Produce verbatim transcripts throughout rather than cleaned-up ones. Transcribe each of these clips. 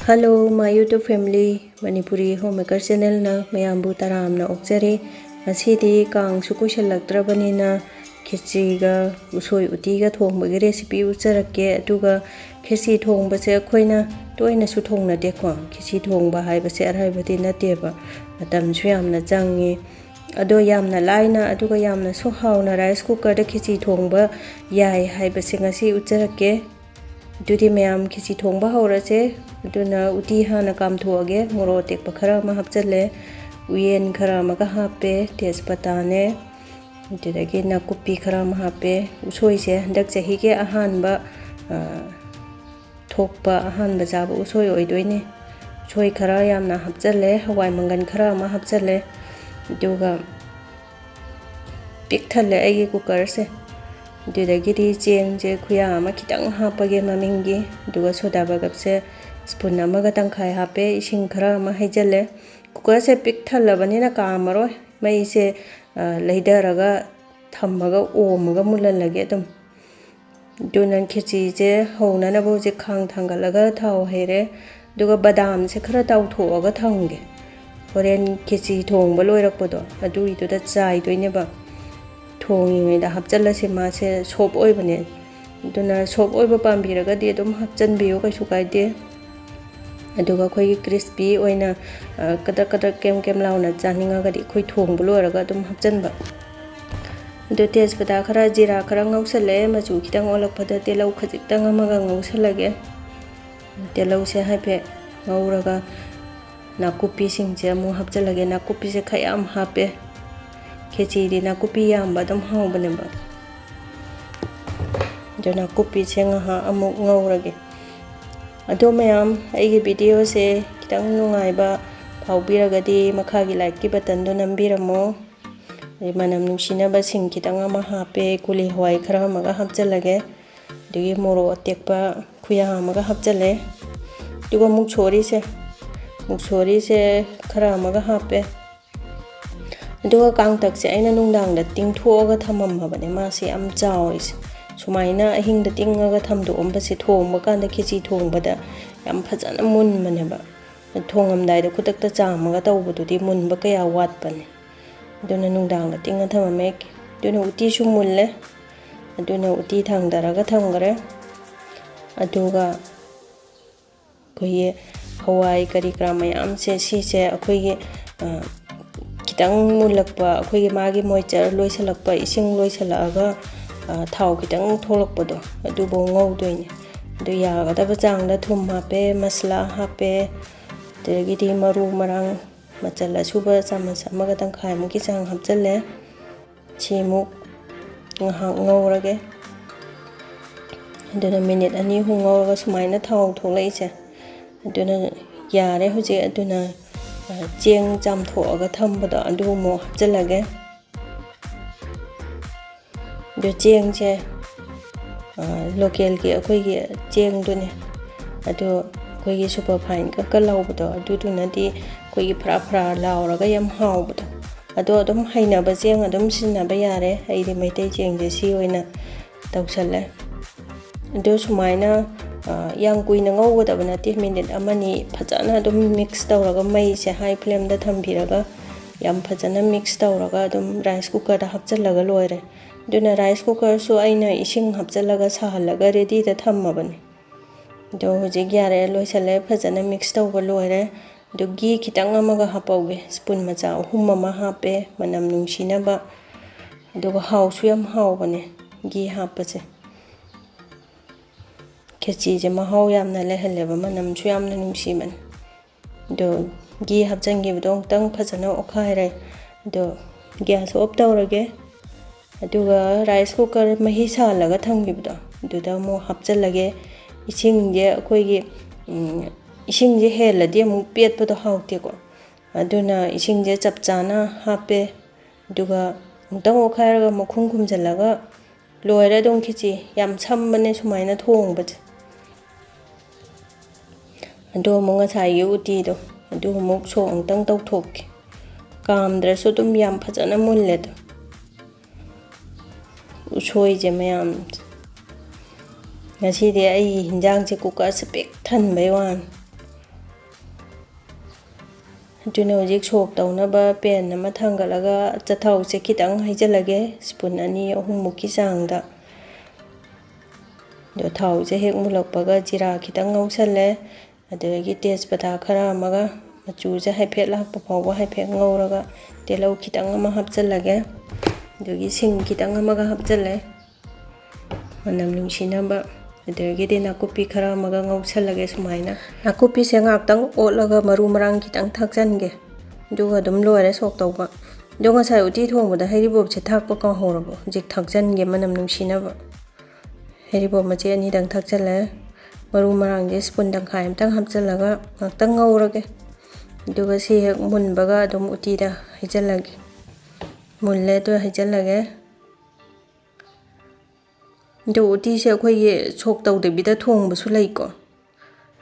Hello, my YouTube family, Manipuri Homemaker channelꯅ ꯃꯌꯥꯝꯕꯨ ꯇꯔꯥꯝꯅ ꯑꯣꯛꯆꯔꯤ꯫ ꯉꯁꯤꯗꯤ ꯀꯥꯡꯁꯨ ꯀꯨꯏꯁꯜꯂꯛꯇ꯭ꯔꯕꯅꯤꯅ ꯈꯦꯆꯤꯒ ꯎꯁꯣꯏ ꯎꯇꯤꯒ ꯊꯣꯡꯕꯒꯤ recipe ꯎꯠꯆꯔꯛꯀꯦ꯫ ꯑꯗꯨꯒ ꯈꯦꯆꯤ ꯊꯣꯡꯕꯁꯦ ꯑꯩꯈꯣꯏꯅ ꯇꯣꯏꯅꯁꯨ ꯊꯣꯡꯅꯗꯦꯀꯣ꯫ ꯈꯦꯆꯤ ꯊꯣꯡꯕ ꯍꯥꯏꯕꯁꯦ ꯑꯔꯥꯏꯕꯗꯤ ꯅꯠꯇꯦꯕ, ꯃꯇꯝꯁꯨ ꯌꯥꯝꯅ ꯆꯪꯉꯤ꯫ ꯑꯗꯣ ꯌꯥꯝꯅ ꯂꯥꯏꯅ ꯑꯗꯨꯒ ꯌꯥꯝꯅꯁꯨ ꯍꯥꯎꯅ rice cookerꯗ ꯈꯦꯆꯤ ꯊꯣꯡꯕ ꯌꯥꯏ ꯍꯥꯏꯕꯁꯦ ꯉꯁꯤ ꯎꯠꯆꯔꯛꯀꯦ꯫ ꯑꯗꯨꯗꯤ ꯃꯌꯥꯝ ꯈꯦꯆꯤ ꯊꯣꯡꯕ ꯍꯧꯔꯁꯦ꯫ ꯑꯗꯨꯅ ꯎꯇꯤ ꯍꯥꯟꯅ ꯀꯥꯝꯊꯣꯛꯑꯒꯦ꯫ ꯃꯣꯔꯣꯛ ꯑꯇꯦꯛꯄ ꯈꯔ ꯑꯃ ꯍꯥꯞꯆꯜꯂꯦ, ꯎꯌꯦꯟ ꯈꯔ ꯑꯃꯒ ꯍꯥꯞꯄꯦ, ꯇꯦꯖꯄꯇꯥꯅꯦ, ꯑꯗꯨꯗꯒꯤ ꯅꯥꯀꯨꯞꯄꯤ ꯈꯔ ꯑꯃ ꯍꯥꯞꯄꯦ꯫ ꯎꯁꯣꯏꯁꯦ ꯍꯟꯗꯛ ꯆꯍꯤꯒꯤ ꯑꯍꯥꯟꯕ, ꯑ, ꯊꯣꯛꯄ, ꯑꯍꯥꯟꯕ ꯆꯥꯕ ꯎꯁꯣꯏ ꯑꯣꯏꯗꯣꯏꯅꯦ꯫ ꯎꯁꯣꯏ ꯈꯔ ꯌꯥꯝꯅ ꯍꯥꯞꯆꯜꯂꯦ, ꯍꯋꯥꯏ ꯃꯪꯒꯟ ꯈꯔ ꯑꯃ ꯍꯥꯞꯆꯜꯂꯦ, ꯑꯗꯨꯒ ꯄꯤꯛ ꯊꯜꯂꯦ ꯑꯩꯒꯤ cookerꯁꯦ꯫ ꯑꯗꯨꯗꯒꯤꯗꯤ ꯆꯦꯡꯁꯦ ꯈꯨꯌꯥ ꯑꯃ ꯈꯤꯇꯪ ꯍꯥꯞꯄꯒꯦ ꯃꯃꯤꯡꯒꯤ, ꯑꯗꯨꯒ ꯁꯣꯗꯥ ꯕꯥꯏꯒꯞꯁꯦ spoon ꯑꯃꯒ ꯇꯪꯈꯥꯏ ꯍꯥꯞꯄꯦ, ꯏꯁꯤꯡ ꯈꯔ ꯑꯃ ꯍꯩꯖꯜꯂꯦ꯫ Cookerꯁꯦ ꯄꯤꯛ ꯊꯜꯂꯕꯅꯤꯅ ꯀꯥꯝꯃꯔꯣꯏ, ꯃꯩꯁꯦ, ꯑ, ꯂꯩꯊꯔꯒ ꯊꯝꯃꯒ ꯑꯣꯝꯃꯒ ꯃꯨꯜꯍꯜꯂꯒꯦ ꯑꯗꯨꯝ꯫ ꯑꯗꯨꯅ ꯈꯦꯆꯤꯁꯦ ꯍꯧꯅꯅꯕ ꯍꯧꯖꯤꯛ ꯈꯥꯡ ꯊꯥꯡꯒꯠꯂꯒ ꯊꯥꯎ ꯍꯩꯔꯦ꯫ ꯑꯗꯨꯒ ꯕꯗꯥꯝꯁꯦ ꯈꯔ ꯇꯥꯎꯊꯣꯛꯑꯒ ꯊꯝꯒꯦ, ꯍꯣꯔꯦꯟ ꯈꯦꯆꯤ ꯊꯣꯡꯕ ꯂꯣꯏꯔꯛꯄꯗꯣ ꯑꯗꯨꯒꯤꯗꯨꯗ ꯆꯥꯏꯗꯣꯏꯅꯦꯕ꯫ ꯊꯣꯡꯉꯤꯉꯩꯗ ꯍꯥꯞꯆꯜꯂꯁꯦ, ꯃꯥꯁꯦ soft ꯑꯣꯏꯕꯅꯦ꯫ ꯑꯗꯨꯅ soft ꯑꯣꯏꯕ ꯄꯥꯝꯕꯤꯔꯒꯗꯤ ꯑꯗꯨꯝ ꯍꯥꯞꯆꯟꯕꯤꯌꯨ, ꯀꯩꯁꯨ ꯀꯥꯏꯗꯦ꯫ ꯑꯗꯨꯒ ꯑꯩꯈꯣꯏꯒꯤ crispy ꯑꯣꯏꯅ, ꯑ, ꯀꯗꯛ ꯀꯗꯛ ꯀꯦꯝ ꯀꯦꯝ ꯂꯥꯎꯅ ꯆꯥꯅꯤꯡꯉꯒꯗꯤ ꯑꯩꯈꯣꯏ ꯊꯣꯡꯕ ꯂꯣꯏꯔꯒ ꯑꯗꯨꯝ ꯍꯥꯞꯆꯟꯕ꯫ ꯑꯗꯨ ꯇꯦꯖꯄꯇꯥ ꯈꯔ, ꯖꯤꯔꯥ ꯈꯔ ꯉꯧꯁꯜꯂꯦ꯫ ꯃꯆꯨ ꯈꯤꯇꯪ ꯑꯣꯜꯂꯛꯄꯗ ꯇꯤꯜꯍꯧ ꯈꯖꯤꯛꯇꯪ ꯑꯃꯒ ꯉꯧꯁꯜꯂꯒꯦ꯫ ꯇꯤꯜꯍꯧꯁꯦ ꯍꯥꯏꯐꯦꯠ ꯉꯧꯔꯒ ꯅꯥꯀꯨꯞꯄꯤꯁꯤꯡꯁꯦ ꯑꯃꯨꯛ ꯍꯥꯞꯆꯜꯂꯒꯦ꯫ ꯅꯥꯀꯨꯞꯄꯤꯁꯦ ꯈꯔ ꯌꯥꯝ ꯍꯥꯞꯄꯦ꯫ ꯈꯦꯆꯤꯗꯤ ꯅꯥꯀꯨꯞꯄꯤ ꯌꯥꯝꯕ ꯑꯗꯨꯝ ꯍꯥꯎꯕꯅꯦꯕ꯫ ꯑꯗꯨ ꯅꯥꯀꯨꯞꯄꯤꯁꯦ ꯉꯥꯏꯍꯥꯛ ꯑꯃꯨꯛ ꯉꯧꯔꯒꯦ꯫ ꯑꯗꯣ ꯃꯌꯥꯝ, ꯑꯩꯒꯤ videoꯁꯦ ꯈꯤꯇꯪ ꯅꯨꯡꯉꯥꯏꯕ ꯐꯥꯎꯕꯤꯔꯒꯗꯤ ꯃꯈꯥꯒꯤ likeꯀꯤ buttonꯗꯣ ꯅꯝꯕꯤꯔꯝꯃꯣ꯫ ꯑꯗꯩ ꯃꯅꯝ ꯅꯨꯡꯁꯤꯅꯕ ꯁꯤꯡ ꯈꯤꯇꯪ ꯑꯃ ꯍꯥꯞꯄꯦ, ꯀꯣꯂꯤ ꯍꯋꯥꯏ ꯈꯔ ꯑꯃꯒ ꯍꯥꯞꯆꯜꯂꯒꯦ꯫ ꯑꯗꯒꯤ ꯃꯣꯔꯣꯛ ꯑꯇꯦꯛꯄ ꯈꯨꯌꯥ ꯑꯃꯒ ꯍꯥꯞꯆꯜꯂꯦ꯫ ꯑꯗꯨꯒ ꯃꯨꯛꯁꯣꯔꯤꯁꯦ, ꯃꯨꯛꯁꯣꯔꯤꯁꯦ ꯈꯔ ꯑꯃꯒ ꯍꯥꯞꯄꯦ꯫ ꯑꯗꯨꯒ ꯀꯥꯡꯇꯛꯁꯦ ꯑꯩꯅ ꯅꯨꯡꯗꯥꯡꯗ ꯇꯤꯡꯊꯣꯛꯑꯒ ꯊꯝꯃꯝꯃꯕꯅꯦ, ꯃꯥꯁꯦ ꯌꯥꯝ ꯆꯥꯎꯔꯤꯁꯦ꯫ ꯁꯨꯃꯥꯏꯅ ꯑꯍꯤꯡꯗ ꯇꯤꯡꯉꯒ ꯊꯝꯗꯣꯛꯑꯝꯕꯁꯦ ꯊꯣꯡꯕ ꯀꯥꯟꯗ ꯈꯦꯆꯤ ꯊꯣꯡꯕꯗ ꯌꯥꯝ ꯐꯖꯅ ꯃꯨꯟꯕꯅꯦꯕ꯫ ꯊꯣꯡꯉꯝꯗꯥꯏꯗ ꯈꯨꯗꯛꯇ ꯆꯥꯝꯃꯒ ꯇꯧꯕꯗꯨꯗꯤ ꯃꯨꯟꯕ ꯀꯌꯥ ꯋꯥꯠꯄꯅꯦ꯫ ꯑꯗꯨꯅ ꯅꯨꯡꯗꯥꯡꯗ ꯇꯤꯡꯉ ꯊꯝꯃꯝꯃꯦ꯫ ꯑꯗꯨꯅ ꯎꯇꯤꯁꯨ ꯃꯨꯜꯂꯦ꯫ ꯑꯗꯨꯅ ꯎꯇꯤ ꯊꯥꯡꯗꯔꯒ ꯊꯝꯈ꯭ꯔꯦ꯫ ꯑꯗꯨꯒ ꯑꯩꯈꯣꯏꯒꯤ ꯍꯋꯥꯏ ꯀꯔꯤ ꯀꯔꯥ ꯃꯌꯥꯝꯁꯦ, ꯁꯤꯁꯦ ꯑꯩꯈꯣꯏꯒꯤ, ꯑ, ꯈꯤꯇꯪ ꯃꯨꯜꯂꯛꯄ, ꯑꯩꯈꯣꯏꯒꯤ ꯃꯥꯒꯤ moisture ꯂꯣꯏꯁꯤꯜꯂꯛꯄ, ꯏꯁꯤꯡ ꯂꯣꯏꯁꯤꯜꯂꯛꯑꯒ, ꯑ, ꯊꯥꯎ ꯈꯤꯇꯪ ꯊꯣꯛꯂꯛꯄꯗꯣ, ꯑꯗꯨꯐꯥꯎ ꯉꯧꯗꯣꯏꯅꯦ꯫ ꯑꯗꯨ ꯌꯥꯒꯗꯕ ꯆꯥꯡꯗ ꯊꯨꯝ ꯍꯥꯞꯄꯦ, ꯃꯁꯂꯥ ꯍꯥꯞꯄꯦ, ꯑꯗꯒꯤꯗꯤ ꯃꯔꯨ ꯃꯔꯥꯡ, ꯃꯆꯜ ꯑꯁꯨꯕ ꯆꯥꯃꯁ ꯑꯃꯒ ꯇꯪꯈꯥꯏꯃꯨꯛꯀꯤ ꯆꯥꯡ ꯍꯥꯞꯆꯜꯂꯦ꯫ ꯁꯤꯃꯨꯛ ꯉꯥꯏꯍꯥꯛ ꯉꯧꯔꯒꯦ꯫ ꯑꯗꯨꯅ ꯃꯤꯅꯤꯠ ꯑꯅꯤ ꯑꯍꯨꯝ ꯉꯧꯔꯒ ꯁꯨꯃꯥꯏꯅ ꯊꯥꯎ ꯊꯣꯛꯂꯛꯏꯁꯦ, ꯑꯗꯨꯅ ꯌꯥꯔꯦ ꯍꯧꯖꯤꯛ꯫ ꯑꯗꯨꯅ, ꯑ, ꯆꯦꯡ ꯆꯥꯝꯊꯣꯛꯑꯒ ꯊꯝꯕꯗꯣ ꯑꯗꯨ ꯑꯃꯨꯛ ꯍꯥꯞꯆꯤꯜꯂꯒꯦ꯫ ꯑꯗꯨ ꯆꯦꯡꯁꯦ, ꯑ, ꯂꯣꯀꯦꯜꯒꯤ ꯑꯩꯈꯣꯏꯒꯤ ꯆꯦꯡꯗꯨꯅꯦ꯫ ꯑꯗꯨ ꯑꯩꯈꯣꯏꯒꯤ superfine ꯀꯛꯀ ꯂꯧꯕꯗꯣ, ꯑꯗꯨꯗꯨꯅꯗꯤ ꯑꯩꯈꯣꯏꯒꯤ ꯐꯔꯥ ꯐꯔꯥ ꯂꯥꯎꯔꯒ ꯌꯥꯝ ꯍꯥꯎꯕꯗꯣ꯫ ꯑꯗꯣ ꯑꯗꯨꯝ ꯍꯩꯅꯕ ꯆꯦꯡ ꯑꯗꯨꯝ ꯁꯤꯖꯤꯟꯅꯕ ꯌꯥꯔꯦ꯫ ꯑꯩꯗꯤ ꯃꯩꯇꯩ ꯆꯦꯡꯁꯦ ꯁꯤ ꯑꯣꯏꯅ ꯇꯧꯁꯜꯂꯦ꯫ ꯑꯗꯣ ꯁꯨꯃꯥꯏꯅ, ꯑ, ꯌꯥꯝ ꯀꯨꯏꯅ ꯉꯧꯒꯗꯕ ꯅꯠꯇꯦ, ꯃꯤꯅꯤꯠ ꯑꯃꯅꯤ ꯐꯖꯅ ꯑꯗꯨꯝ mix ꯇꯧꯔꯒ, ꯃꯩꯁꯦ high flameꯗ ꯊꯝꯕꯤꯔꯒ ꯌꯥꯝ ꯐꯖꯅ mix ꯇꯧꯔꯒ ꯑꯗꯨꯝ rice cookerꯗ ꯍꯥꯞꯆꯤꯜꯂꯒ ꯂꯣꯏꯔꯦ꯫ ꯑꯗꯨꯅ rice cookerꯁꯨ ꯑꯩꯅ ꯏꯁꯤꯡ ꯍꯥꯞꯆꯤꯜꯂꯒ ꯁꯥꯍꯜꯂꯒ readyꯗ ꯊꯝꯃꯕꯅꯦ꯫ ꯑꯗꯣ ꯍꯧꯖꯤꯛ ꯌꯥꯔꯦ, ꯂꯣꯏꯁꯤꯜꯂꯦ, ꯐꯖꯅ mix ꯇꯧꯕ ꯂꯣꯏꯔꯦ꯫ ꯑꯗꯨ ꯘꯤ ꯈꯤꯇꯪ ꯑꯃꯒ ꯍꯥꯞꯄꯧꯒꯦ, spoon ꯃꯆꯥ ꯑꯍꯨꯝ ꯑꯃ ꯍꯥꯞꯄꯦ, ꯃꯅꯝ ꯅꯨꯡꯁꯤꯅꯕ꯫ ꯑꯗꯨꯒ ꯍꯥꯎꯁꯨ ꯌꯥꯝ ꯍꯥꯎꯕꯅꯦ ꯘꯤ ꯍꯥꯞꯄꯁꯦ꯫ ꯈꯦꯆꯤꯁꯦ ꯃꯍꯥꯎ ꯌꯥꯝꯅ ꯂꯩꯍꯜꯂꯦꯕ, ꯃꯅꯝꯁꯨ ꯌꯥꯝꯅ ꯅꯨꯡꯁꯤꯕꯅꯦ꯫ ꯑꯗꯣ ꯘꯤ ꯍꯥꯞꯆꯤꯟꯈꯤꯕꯗꯣ ꯑꯃꯨꯛꯇꯪ ꯐꯖꯅ ꯑꯣꯠꯈꯥꯏꯔꯦ꯫ ꯑꯗꯣ gas off ꯇꯧꯔꯒꯦ꯫ ꯑꯗꯨꯒ rice cooker ꯃꯍꯤ ꯁꯥꯍꯜꯂꯒ ꯊꯝꯈꯤꯕꯗꯣ, ꯑꯗꯨꯗ ꯑꯃꯨꯛ ꯍꯥꯞꯆꯤꯜꯂꯒꯦ꯫ ꯏꯁꯤꯡꯁꯦ ꯑꯩꯈꯣꯏꯒꯤ, ꯎꯝ, ꯏꯁꯤꯡꯁꯦ ꯍꯦꯜꯂꯗꯤ ꯑꯃꯨꯛ ꯄꯦꯠꯄꯗꯣ ꯍꯥꯎꯇꯦꯀꯣ꯫ ꯑꯗꯨꯅ ꯏꯁꯤꯡꯁꯦ ꯆꯞ ꯆꯥꯅ ꯍꯥꯞꯄꯦ꯫ ꯑꯗꯨꯒ ꯑꯃꯨꯛꯇꯪ ꯑꯣꯠꯈꯥꯏꯔꯒ ꯃꯈꯨꯝ ꯈꯨꯝꯖꯤꯜꯂꯒ ꯂꯣꯏꯔꯦ ꯑꯗꯨꯝ ꯈꯦꯆꯤ꯫ ꯌꯥꯝ ꯁꯝꯕꯅꯦ ꯁꯨꯃꯥꯏꯅ ꯊꯣꯡꯕꯁꯦ꯫ ꯑꯗꯣ ꯑꯃꯨꯛ ꯉꯁꯥꯏꯒꯤ ꯎꯇꯤꯗꯣ, ꯑꯗꯨ ꯑꯃꯨꯛ ꯁꯣꯛ ꯑꯃꯨꯛꯇꯪ ꯇꯧꯊꯣꯛꯀꯦ꯫ ꯀꯥꯝꯗ꯭ꯔꯁꯨ ꯑꯗꯨꯝ ꯌꯥꯝ ꯐꯖꯅ ꯃꯨꯜꯂꯦ ꯑꯗꯣ꯫ ꯎꯁꯣꯏꯁꯦ ꯃꯌꯥꯝ ꯉꯁꯤꯗꯤ ꯑꯩꯒꯤ ꯍꯤꯟꯖꯥꯡꯁꯦ cookerꯁꯦ ꯄꯤꯛ ꯊꯟꯕꯩ ꯋꯥꯅꯤ꯫ ꯑꯗꯨꯅ ꯍꯧꯖꯤꯛ ꯁꯣꯛ ꯇꯧꯅꯕ pan ꯑꯃ ꯊꯥꯡꯒꯠꯂꯒ ꯑꯆꯥꯊꯥꯎꯁꯦ ꯈꯤꯇꯪ ꯍꯩꯖꯤꯜꯂꯒꯦ, spoon ꯑꯅꯤ ꯑꯍꯨꯝꯃꯨꯛꯀꯤ ꯆꯥꯡꯗ꯫ ꯑꯗꯣ ꯊꯥꯎꯁꯦ ꯍꯦꯛ ꯃꯨꯜꯂꯛꯄꯒ ꯖꯤꯔꯥ ꯈꯤꯇꯪ ꯉꯧꯁꯜꯂꯦ, ꯑꯗꯨꯗꯒꯤ ꯇꯦꯖꯄꯇꯥ ꯈꯔ ꯑꯃꯒ, ꯃꯆꯨꯁꯦ ꯍꯥꯏꯐꯦꯠ ꯂꯥꯛꯄ ꯐꯥꯎꯕ ꯍꯥꯏꯐꯦꯠ ꯉꯧꯔꯒ, ꯇꯤꯜꯍꯧ ꯈꯤꯇꯪ ꯑꯃ ꯍꯥꯞꯆꯤꯜꯂꯒꯦ, ꯑꯗꯨꯗꯒꯤ ꯁꯤꯡ ꯈꯤꯇꯪ ꯑꯃꯒ ꯍꯥꯞꯆꯤꯜꯂꯦ, ꯃꯅꯝ ꯅꯨꯡꯁꯤꯅꯕ꯫ ꯑꯗꯨꯗꯒꯤꯗꯤ ꯅꯥꯀꯨꯞꯄꯤ ꯈꯔ ꯑꯃꯒ ꯉꯧꯁꯜꯂꯒꯦ ꯁꯨꯃꯥꯏꯅ꯫ ꯅꯥꯀꯨꯞꯄꯤꯁꯦ ꯉꯥꯛꯇꯪ ꯑꯣꯠꯂꯒ ꯃꯔꯨ ꯃꯔꯥꯡ ꯈꯤꯇꯪ ꯊꯥꯛꯆꯟꯒꯦ, ꯑꯗꯨꯒ ꯑꯗꯨꯝ ꯂꯣꯏꯔꯦ ꯁꯣꯛ ꯇꯧꯕ꯫ ꯑꯗꯣ ꯉꯁꯥꯏ ꯎꯇꯤ ꯊꯣꯡꯕꯗ ꯍꯩꯔꯤꯕꯣꯞꯁꯦ ꯊꯥꯛꯄ ꯀꯥꯎꯍꯧꯔꯕ? ꯍꯧꯖꯤꯛ ꯊꯥꯛꯆꯟꯒꯦ ꯃꯅꯝ ꯅꯨꯡꯁꯤꯅꯕ꯫ ꯍꯩꯔꯤꯕꯣꯞ ꯃꯆꯦ ꯑꯅꯤꯗꯪ ꯊꯥꯛꯆꯜꯂꯦ꯫ ꯃꯔꯨ ꯃꯔꯥꯡꯁꯦ spoon ꯇꯪꯈꯥꯏ ꯑꯃꯇꯪ ꯍꯥꯞꯆꯜꯂꯒ ꯉꯥꯛꯇꯪ ꯉꯧꯔꯒꯦ꯫ ꯑꯗꯨꯒ ꯁꯤ ꯍꯦꯛ ꯃꯨꯟꯕꯒ ꯑꯗꯨꯝ ꯎꯇꯤꯗ ꯍꯩꯖꯜꯂꯒꯦ꯫ ꯃꯨꯜꯂꯦ, ꯑꯗꯨ ꯍꯩꯖꯜꯂꯒꯦ꯫ ꯑꯗꯨ ꯎꯇꯤꯁꯦ ꯑꯩꯈꯣꯏꯒꯤ ꯁꯣꯛ ꯇꯧꯗꯕꯤꯗ ꯊꯣꯡꯕꯁꯨ ꯂꯩꯀꯣ꯫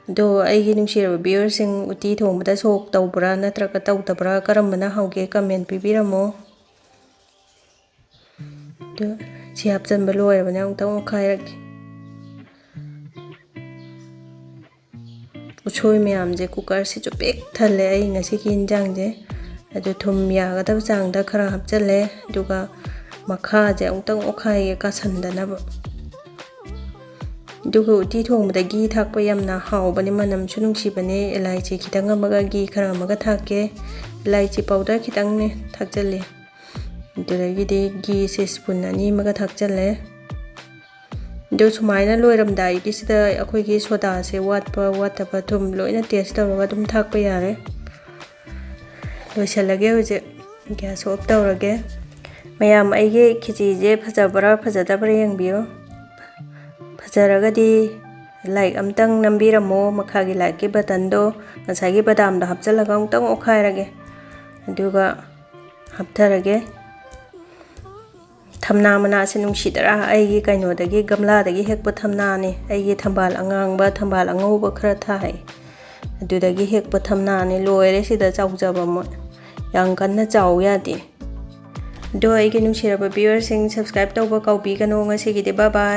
ꯑꯗꯣ ꯑꯩꯒꯤ ꯅꯨꯡꯁꯤꯔꯕ viewerꯁꯤꯡ, ꯎꯇꯤ ꯊꯣꯡꯕꯗ ꯁꯣꯛ ꯇꯧꯕ꯭ꯔꯥ ꯅꯠꯇ꯭ꯔꯒ ꯇꯧꯗꯕ꯭ꯔꯥ, ꯀꯔꯝꯕꯅ ꯍꯥꯎꯒꯦ, comment ꯄꯤꯕꯤꯔꯝꯃꯣ꯫ ꯑꯗꯨ ꯁꯤ ꯍꯥꯞꯆꯤꯟꯕ ꯂꯣꯏꯔꯕꯅꯦ, ꯑꯃꯨꯛꯇꯪ ꯑꯣꯠꯈꯥꯏꯔꯛꯀꯦ꯫ ꯎꯁꯣꯏ ꯃꯌꯥꯝꯁꯦ cookerꯁꯤꯁꯨ ꯄꯤꯛ ꯊꯜꯂꯦ ꯑꯩ ꯉꯁꯤꯒꯤ ꯏꯟꯖꯥꯡꯁꯦ꯫ ꯑꯗꯨ ꯊꯨꯝ ꯌꯥꯒꯗꯕ ꯆꯥꯡꯗ ꯈꯔ ꯍꯥꯞꯆꯜꯂꯦ, ꯑꯗꯨꯒ ꯃꯈꯥꯁꯦ ꯑꯃꯨꯛꯇꯪ ꯑꯣꯠꯈꯥꯏꯒꯦ ꯀꯥꯁꯟꯗꯅꯕ꯫ ꯑꯗꯨꯒ ꯎꯇꯤ ꯊꯣꯡꯕꯗ ꯘꯤ ꯊꯥꯛꯄ ꯌꯥꯝꯅ ꯍꯥꯎꯕꯅꯦ, ꯃꯅꯝꯁꯨ ꯅꯨꯡꯁꯤꯕꯅꯦ꯫ ꯏꯂꯥꯏꯆꯤ ꯈꯤꯇꯪ ꯑꯃꯒ ꯘꯤ ꯈꯔ ꯑꯃꯒ ꯊꯥꯛꯀꯦ꯫ ꯏꯂꯥꯏꯆꯤ powder ꯈꯤꯇꯪꯅꯦ ꯊꯥꯛꯆꯜꯂꯦ꯫ ꯑꯗꯨꯗꯒꯤꯗꯤ ꯘꯤꯁꯦ spoon ꯑꯅꯤ ꯑꯃꯒ ꯊꯥꯛꯆꯜꯂꯦ꯫ ꯑꯗꯨ ꯁꯨꯃꯥꯏꯅ ꯂꯣꯏꯔꯝꯗꯥꯏꯒꯤꯁꯤꯗ ꯑꯩꯈꯣꯏꯒꯤ ꯁꯣꯗꯥꯁꯦ ꯋꯥꯠꯄ ꯋꯥꯠꯇꯕ ꯊꯨꯝ ꯂꯣꯏꯅ taste ꯇꯧꯔꯒ ꯑꯗꯨꯝ ꯊꯥꯛꯄ ꯌꯥꯔꯦ꯫ ꯂꯣꯏꯁꯤꯜꯂꯒꯦ ꯍꯧꯖꯤꯛ, gas off ꯇꯧꯔꯒꯦ꯫ ꯃꯌꯥꯝ, ꯑꯩꯒꯤ ꯈꯦꯆꯤꯁꯦ ꯐꯖꯕ꯭ꯔꯥ ꯐꯖꯗꯕ꯭ꯔꯥ ꯌꯦꯡꯕꯤꯌꯨ꯫ ꯐꯖꯔꯒꯗꯤ like ꯑꯝꯇꯪ ꯅꯝꯕꯤꯔꯝꯃꯣ, ꯃꯈꯥꯒꯤ likeꯀꯤ buttonꯗꯣ꯫ ꯉꯁꯥꯏꯒꯤ ꯕꯗꯥꯝꯗꯣ ꯍꯥꯞꯆꯤꯜꯂꯒ ꯑꯃꯨꯛꯇꯪ ꯑꯣꯠꯈꯥꯏꯔꯒꯦ, ꯑꯗꯨꯒ ꯍꯥꯞꯊꯔꯒꯦ꯫ ꯊꯝꯅꯥ ꯃꯅꯥꯁꯦ ꯅꯨꯡꯁꯤꯗꯔꯥ? ꯑꯩꯒꯤ ꯀꯩꯅꯣꯗꯒꯤ, ꯒꯝꯂꯥꯗꯒꯤ ꯍꯦꯛꯄ ꯊꯝꯅꯥꯅꯦ꯫ ꯑꯩꯒꯤ ꯊꯝꯕꯥꯜ ꯑꯉꯥꯡꯕ, ꯊꯝꯕꯥꯜ ꯑꯉꯧꯕ ꯈꯔ ꯊꯥꯏ, ꯑꯗꯨꯗꯒꯤ ꯍꯦꯛꯄ ꯊꯝꯅꯥꯅꯦ꯫ ꯂꯣꯏꯔꯦ ꯁꯤꯗ ꯆꯥꯎꯖꯕ ꯃꯣꯏ, ꯌꯥꯝ ꯀꯟꯅ ꯆꯥꯎ ꯌꯥꯗꯦ꯫ ꯑꯗꯣ ꯑꯩꯒꯤ ꯅꯨꯡꯁꯤꯔꯕ viewerꯁꯤꯡ, subscribe ꯇꯧꯕ ꯀꯥꯎꯕꯤꯒꯅꯨ꯫ ꯉꯁꯤꯒꯤꯗꯤ bye bye꯫